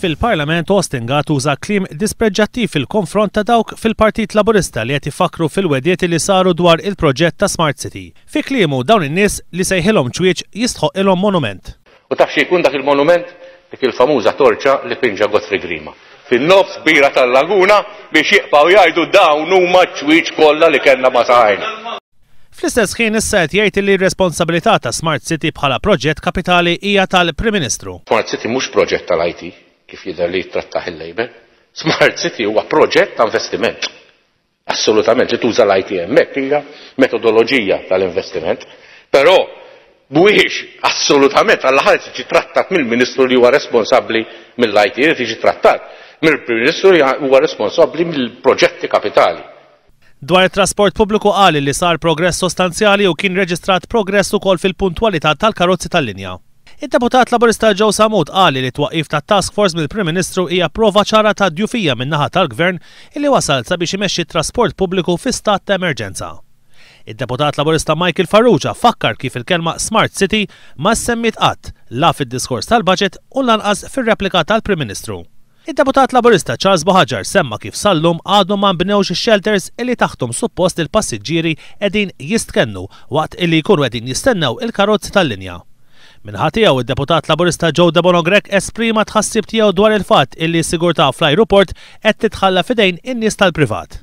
Fil-Parlament Austin Gatt uża kliem dispreġġattiv fil-konfront ta' dawk fil-Partit Laburista li qed ifakkru fil-wegħdiet li saru dwar il-proġett ta' Smart City. Fi kliemu dawn in-nies li sejħilhom ċwieċ jistħoqqilhom monument. U taf xi jkun dak il-monument? Dik il-famuża torċa li pinġa Godfrey Grima fin-nofs kbira tal-laguna biex jibqgħu jgħidu dawn huma ċ-ċwieċ kollha li kellna ma' saqajna. Fl-istess ħin issa qed jgħid li r-responsabilità ta' Smart City bħala proġett kapitali hija tal-Prim Ministru. Smart City mhux proġett tal-IT, kif jidher li jittrattah il-Labour. Smart City huwa proġett ta' investiment. Assolutament li tuża l-IT hemmhekk hija metodoloġija tal-investiment, però mhuwiex assolutament alla ħares jiġi trattat mill-Ministru li huwa responsabbli mill-IT, irid jiġi trattat mill-Prim Ministru li huwa responsabbli mill-proġetti kapitali. Dwar it-trasport pubbliku qal li sar progress sostanzjali u kien reġistrat progress ukoll fil-puntwalità tal-karozzi tal-linja. Id-Deputat Laburista Joe Sammut qal li t-twaqqif tat-task force mill-Prim Ministru hija prova ċara ta' djufija min-naħa tal-Gvern illi wasal sabiex imexxi t-trasport pubbliku fi stat ta' emerġenza. Id-Deputat Laburista Michael Farrugia fakkar kif il-kelma Smart City ma ssemmiet qatt, la fid-diskors tal-budget u lanqas fir-replika tal-Prim Ministru. Id-Deputat Laburista Charles Buhagiar semma kif sal-lum għadhom ma nbnewx ix-shelters illi taħthom suppost il-passiġġieri qegħdin jistkennu waqt illi jkunu qegħdin jistennew il-karozzi tal-linja. Min-naħa tiegħu id-Deputat Laburista Joe Debono Grech esprima tħassib tiegħu dwar il-fatt illi s-sigurtà fl-ajruport qed titħalla f'idejn in-nies tal-privat.